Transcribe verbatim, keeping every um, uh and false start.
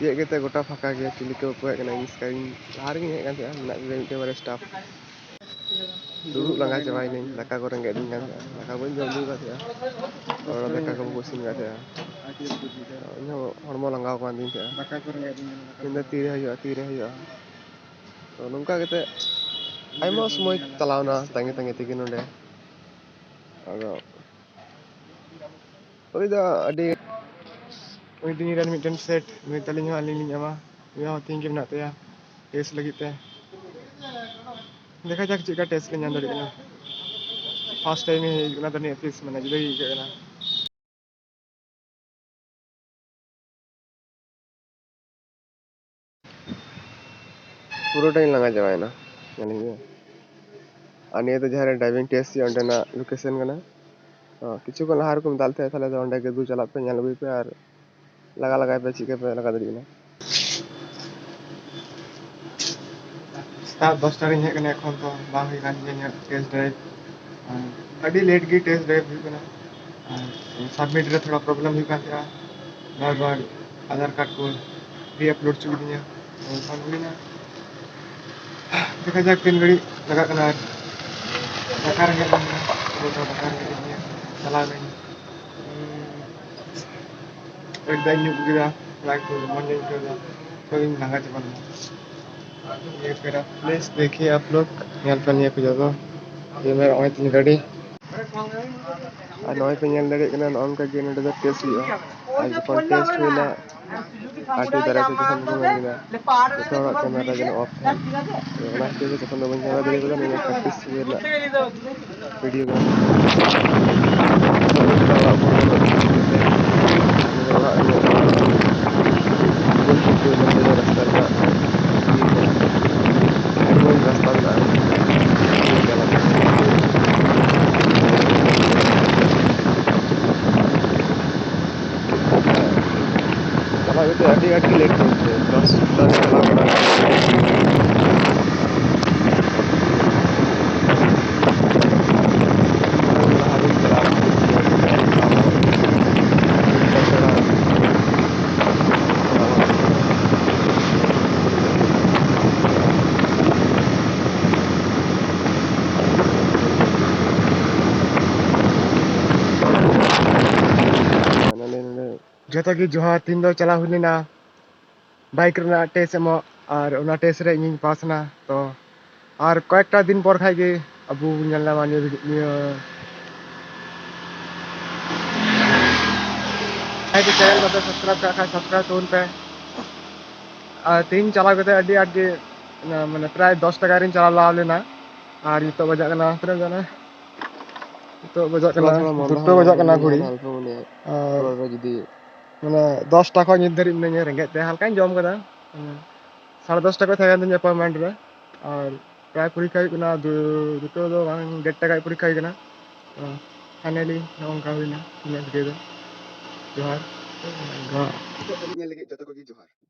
ᱦᱮᱡ ᱠᱟᱛᱮ ᱜᱚᱴᱟ ᱯᱷᱟᱸᱠᱟ ᱜᱮᱭᱟ, ᱪᱤᱞᱤ ᱠᱚ ᱵᱟᱠᱚ ᱦᱮᱡ ᱠᱟᱱᱟ᱾ ᱤᱧ ᱮᱥᱠᱟᱨ ᱜᱤᱧ, ᱞᱟᱦᱟ ᱨᱮᱜᱤᱧ ᱦᱮᱡ ᱟᱠᱟᱱ ᱛᱟᱦᱮᱸᱜᱼᱟ, ᱢᱮᱱᱟᱜ ᱠᱚᱜᱮᱭᱟ ᱢᱤᱫᱴᱮᱱ ᱵᱟᱨᱭᱟ ᱥᱴᱟᱯ᱾ ᱫᱩᱲᱩᱵ ᱞᱟᱸᱜᱟ ᱪᱟᱵᱟᱭᱮᱱᱟᱹᱧ, ᱫᱟᱠᱟ ᱠᱚ ᱨᱮᱸᱜᱮᱡ ᱫᱤᱧ ᱠᱟᱱ ᱛᱟᱦᱮᱸᱜᱼᱟ, ᱫᱟᱠᱟ ᱵᱟᱹᱧ ᱡᱚᱢ ᱧᱩ ᱟᱠᱟᱫ ᱛᱟᱦᱮᱸᱜᱼᱟ, ᱚᱲᱟᱜ ᱫᱟᱠᱟ ᱠᱚ ᱵᱟᱠᱚ ᱤᱥᱤᱱ ᱟᱠᱟᱫ ᱛᱟᱦᱮᱸᱜᱼᱟ᱾ ᱤᱧ ᱦᱚᱸ ᱦᱚᱲᱢᱚ ᱞᱟᱸᱜᱟᱣ ᱠᱟᱱ ᱛᱤᱧ ᱛᱟᱦᱮᱸᱜᱼᱟ᱾ ᱢᱮᱱᱫᱟ ᱛᱤᱨᱮ ᱦᱩᱭᱩᱜᱼᱟ, ᱛᱤᱨᱮ ᱦᱩᱭᱩᱜᱼᱟ᱾ ᱛᱚ ᱱᱚᱝᱠᱟ ᱠᱟᱛᱮ ᱟᱭᱢᱟ ᱥᱚᱢᱚᱭ ᱪᱟᱞᱟᱣᱱᱟ ᱛᱟᱺᱜᱤ ᱛᱟᱺᱜᱤ ᱛᱮᱜᱮ ᱱᱚᱰᱮ᱾ ᱟᱫᱚ ᱩᱱᱤ ᱫᱚ ᱟᱹᱰᱤ, ᱩᱱᱤ ᱫᱚ ᱤᱧ ᱨᱮᱱ ᱢᱤᱫᱴᱮᱱ ᱥᱮᱴ, ᱱᱩᱭ ᱛᱟᱹᱞᱤᱧ ᱦᱚᱸ ᱟᱹᱞᱤᱧ ᱞᱤᱧ ᱮᱢᱟ, ᱩᱱᱤ ᱦᱚᱸ ᱛᱮᱦᱮᱧ ᱜᱮ ᱢᱮᱱᱟᱜ ᱛᱟᱭᱟ ᱴᱮᱥᱴ ᱞᱟᱹᱜᱤᱫ ᱛᱮ᱾ ᱫᱮᱠᱷᱟ ᱡᱟᱠ ᱪᱮᱫ ᱞᱮᱠᱟ ᱴᱮᱥᱴ ᱞᱮ ᱧᱟᱢ ᱫᱟᱲᱮᱭᱟᱜ ᱠᱟᱱᱟ᱾ ᱯᱷᱟᱥᱴ ᱴᱟᱭᱤᱢ ᱤᱧ ᱦᱮᱡ ᱠᱟᱱᱟ, ᱛᱚ ᱱᱤᱭᱟᱹ ᱛᱤᱥ ᱢᱟᱱᱮ ᱡᱩᱫᱟᱹ ᱜᱮ ᱟᱹᱭᱠᱟᱹᱜ ᱠᱟᱱᱟ᱾ ᱯᱩᱨᱟᱹᱴᱟᱧ ᱞᱟᱸᱜᱟ ᱪᱟᱵᱟᱭᱮᱱᱟ, ᱧᱮᱞᱤᱧ ᱢᱮ᱾ ᱟᱨ ᱱᱤᱭᱟᱹ ᱫᱚ ᱡᱟᱦᱟᱸ ᱨᱮ ᱰᱨᱟᱭᱵᱷᱤᱝ ᱴᱮᱥᱴ ᱦᱩᱭᱩᱜᱼᱟ, ᱚᱸᱰᱮᱱᱟᱜ ᱞᱳᱠᱮᱥᱚᱱ ᱠᱟᱱᱟ᱾ ᱛᱚ ᱠᱤᱪᱷᱩ ᱠᱷᱚᱱ ᱞᱟᱦᱟ ᱨᱮᱠᱚ ᱢᱮᱛᱟᱜ ᱞᱮ ᱛᱟᱦᱮᱸᱫ, ᱛᱟᱦᱞᱮ ᱫᱚ ᱚᱸᱰᱮ ᱜᱮ ᱫᱩ ᱪᱟᱞᱟᱜ ᱯᱮ, ᱧᱮᱞ ᱟᱹᱜᱩᱭ ᱯᱮ ᱟᱨ ᱞᱟᱜᱟ ᱞᱟᱜᱟᱭ ᱯᱮ, ᱪᱮᱫ ᱞᱮᱠᱟ ᱯᱮ ᱞᱟᱜᱟ ᱫᱟᱲᱮᱭᱟᱜ ᱠᱟᱱᱟ᱾ ᱥᱮᱛᱟᱜ ᱫᱚᱥᱴᱟ ᱨᱤᱧ ᱦᱮᱡ ᱟᱠᱟᱱᱟ, ᱮᱠᱷᱚᱱ ᱛᱚ ᱵᱟᱝ ᱦᱩᱭ ᱠᱟᱱ ᱜᱮᱭᱟ ᱤᱧᱟᱹᱜ ᱴᱮᱥᱴ ᱰᱨᱟᱭᱤᱵᱷ᱾ ᱟᱨ ᱟᱹᱰᱤ ᱞᱮᱴ ᱜᱮ ᱴᱮᱥᱴ ᱰᱨᱟᱭᱤᱵᱷ ᱦᱩᱭᱩᱜ ᱠᱟᱱᱟ᱾ ᱟᱨ ᱥᱟᱵᱢᱤᱴ ᱨᱮ ᱛᱷᱚᱲᱟ ᱯᱨᱚᱵᱞᱮᱢ ᱦᱩᱭᱩᱜ ᱠᱟᱱ ᱛᱟᱦᱮᱸᱜᱼᱟ, ᱵᱟᱨ ᱵᱟᱨ ᱟᱫᱷᱟᱨ ᱠᱟᱨᱰ ᱠᱚ ᱨᱤ ᱟᱯᱞᱳᱰ ᱦᱚᱪᱚ ᱠᱤᱫᱤᱧᱟ᱾ ᱮᱱᱠᱷᱟᱱ ᱦᱩᱭᱱᱟ, ᱫᱮᱠᱷᱟ ᱡᱟᱠ ᱛᱤᱱ ᱜᱷᱟᱹᱲᱤᱡ ᱞᱟᱜᱟᱜ ᱠᱟᱱᱟ᱾ ᱟᱨ ᱫᱟᱠᱟ ᱨᱮᱸᱜᱮᱡ ᱠᱟᱱ ᱜᱮᱭᱟ, ᱯᱩᱨᱟᱹ ᱫᱟᱠᱟ ᱨᱮᱸᱜᱮᱡ ᱠᱟᱱ ᱜᱮᱭᱟ᱾ ᱪᱟᱞᱟᱣ ᱱᱟᱹᱧ, ᱩᱸ, ᱟᱹᱰᱤ ᱫᱟᱜ ᱤᱧ ᱧᱩ ᱠᱮᱫᱟ, ᱞᱟᱡ ᱠᱚ ᱢᱚᱡᱽ ᱤᱧ ᱟᱹᱭᱠᱟᱹᱣ ᱮᱫᱟ, ᱛᱚ ᱤᱧ ᱞᱟᱸᱜᱟ ᱪᱟᱵᱟ ᱞᱮᱱᱟ᱾ ᱱᱤᱭᱟᱹ ᱯᱮᱲᱟ ᱯᱞᱮᱥ ᱫᱮᱠᱷᱤᱭᱮ ᱟᱯ ᱞᱳᱜ, ᱧᱮᱞ ᱯᱮ ᱱᱤᱭᱟᱹ ᱠᱚ ᱡᱚᱛᱚ᱾ ᱤᱭᱟᱹ ᱢᱮ, ᱱᱚᱜᱼᱚᱭ ᱛᱤᱧ ᱜᱟᱹᱰᱤ᱾ ᱟᱨ ᱱᱚᱜᱼᱚᱭ ᱯᱮ ᱧᱮᱞ ᱫᱟᱲᱮᱭᱟᱜ ᱠᱟᱱᱟ, ᱱᱚᱜᱼᱚ ᱱᱚᱝᱠᱟ ᱜᱮ ᱱᱚᱰᱮ ᱫᱚ ᱴᱮᱥᱴ ᱦᱩᱭᱩᱜᱼᱟ᱾ ᱟᱨ ᱡᱚᱠᱷᱚᱱ ᱴᱮᱥᱴ ᱦᱩᱭᱱᱟ, ᱟᱨ ᱴᱤ ᱫᱟᱨᱟᱭ ᱛᱮ ᱡᱚᱠᱷᱚᱱ ᱠᱚ ᱢᱮᱱ ᱠᱮᱫᱟ, ᱡᱚᱛᱚ ᱦᱚᱲᱟᱜ ᱠᱮᱢᱮᱨᱟ ᱡᱮᱱᱚ ᱚᱯᱷ ᱛᱟᱦᱮᱱ᱾ ᱟᱫᱚ ᱚᱱᱟ ᱠᱷᱟᱹᱛᱤᱨ ᱛᱮ ᱛᱚᱠᱷᱚᱱ ᱫᱚ ᱵᱟᱹᱧ ᱠᱮᱢᱮᱨᱟ ᱫᱟᱲᱮ ᱠᱟᱫᱟ, ᱱᱤᱭᱟᱹ ᱯᱨᱮᱠᱴᱤᱥ ᱦᱩᱭ ᱨᱮᱱᱟᱜ ᱵᱷᱤᱰᱤᱭᱳ ᱠᱟᱱᱟ᱾ ᱚᱲᱟᱜ ᱠᱷᱚᱱ ᱫᱚ ᱚᱲᱟᱜ ᱨᱮ ᱨᱟᱥᱛᱟ ᱨᱮᱱᱟᱜ ᱨᱟᱥᱛᱟ ᱢᱮᱱᱟᱜᱼᱟ᱾ ᱪᱟᱞᱟᱜ ᱠᱟᱛᱮ ᱟᱹᱰᱤ ᱟᱸᱴ ᱜᱮ ᱞᱮᱴ ᱦᱩᱭᱮᱱ ᱛᱤᱧᱟᱹ, ᱫᱚᱥ ᱴᱟ ᱨᱮ ᱪᱟᱞᱟᱣ ᱵᱟᱲᱟ᱾ ᱞᱟᱦᱟ ᱨᱤᱧ ᱪᱟᱞᱟᱣ ᱞᱮᱱᱟ᱾ ᱡᱚᱛᱚ ᱜᱮ ᱡᱚᱦᱟᱨ᱾ ᱛᱤᱦᱤᱧ ᱫᱚ ᱪᱟᱞᱟᱣ ᱦᱩᱭ ᱞᱮᱱᱟ ᱵᱟᱭᱤᱠ ᱨᱮᱱᱟᱜ ᱴᱮᱥᱴ ᱮᱢᱚᱜ, ᱟᱨ ᱚᱱᱟ ᱴᱮᱥᱴ ᱨᱮ ᱤᱧᱤᱧ ᱯᱟᱥ ᱮᱱᱟ᱾ ᱛᱚ ᱟᱨ ᱠᱚᱭᱮᱠᱴᱟ ᱫᱤᱱ ᱯᱚᱨ ᱠᱷᱟᱡ ᱜᱮ ᱟᱵᱚ ᱵᱚᱱ ᱧᱮᱞ ᱧᱟᱢᱟ ᱱᱤᱭᱟᱹ ᱵᱷᱤᱰᱤ-, ᱱᱤᱭᱟᱹ ᱡᱟᱦᱟᱸᱭ ᱠᱚ ᱪᱮᱱᱮᱞ ᱵᱟᱯᱮ ᱥᱟᱵᱥᱠᱨᱟᱭᱤᱵ ᱠᱟᱜ ᱠᱷᱟᱡ ᱥᱟᱵᱥᱠᱨᱟᱭᱤᱵ ᱛᱟᱵᱚᱱ ᱯᱮ᱾ ᱟᱨ ᱛᱮᱦᱮᱧ ᱪᱟᱞᱟᱣ ᱠᱟᱛᱮ ᱟᱹᱰᱤ ᱟᱸᱴ ᱜᱮ, ᱢᱟᱱᱮ ᱯᱨᱟᱭ ᱫᱚᱥ ᱴᱟᱠᱟ ᱨᱤᱧ ᱪᱟᱞᱟᱣ ᱞᱟᱦᱟ ᱞᱮᱱᱟ᱾ ᱟᱨ ᱱᱤᱛᱚᱜ ᱵᱟᱡᱟᱜ ᱠᱟᱱᱟ, ᱛᱤᱱᱟᱹᱜ ᱵᱟᱡᱟᱜ ᱠᱟᱱᱟ? ᱱᱤᱛᱚᱜ ᱵᱟᱡᱟᱜ ᱠᱟᱱᱟ ᱫᱩᱴᱳ ᱵᱟᱡᱟᱜ ᱠᱟᱱᱟ ᱜᱷᱩᱲᱤ᱾ ᱟᱨ ᱡᱩᱫᱤ ᱢᱟᱱᱮ ᱫᱚᱥᱴᱟ ᱠᱷᱚᱱ ᱱᱤᱛ ᱫᱷᱟᱹᱨᱤᱡ ᱢᱤᱱᱟᱹᱧᱟ, ᱨᱮᱸᱜᱮᱡ ᱛᱮ ᱦᱟᱞᱠᱟᱧ ᱡᱚᱢ ᱠᱟᱫᱟ᱾ ᱥᱟᱲᱮ ᱫᱚᱥᱴᱟ ᱠᱷᱚᱱ ᱛᱟᱦᱮᱸ ᱠᱟᱱ ᱛᱤᱧᱟ ᱮᱯᱚᱭᱮᱱᱴᱢᱮᱱᱴ ᱨᱮ, ᱟᱨ ᱯᱨᱟᱭ ᱯᱚᱨᱤᱠᱠᱷᱟ ᱦᱩᱭᱩᱜ ᱠᱟᱱᱟ ᱫᱩ-, ᱫᱩᱴᱳ ᱫᱚ ᱵᱟᱝ, ᱰᱮᱴ ᱴᱟᱠᱟ ᱯᱚᱨᱤᱠᱠᱷᱟ ᱦᱩᱭᱩᱜ ᱠᱟᱱᱟ᱾ ᱯᱷᱟᱭᱱᱟᱞᱤ ᱱᱚᱜᱼᱚ ᱱᱚᱝᱠᱟ ᱦᱩᱭᱱᱟ ᱤᱧᱟᱹᱜ ᱵᱷᱤᱰᱤᱭᱳ ᱫᱚ᱾ ᱡᱚᱦᱟᱨ᱾ ᱧᱮᱞ ᱞᱟᱹᱜᱤᱫ ᱡᱚᱛᱚ ᱠᱚᱜᱮ ᱡᱚᱦᱟᱨ᱾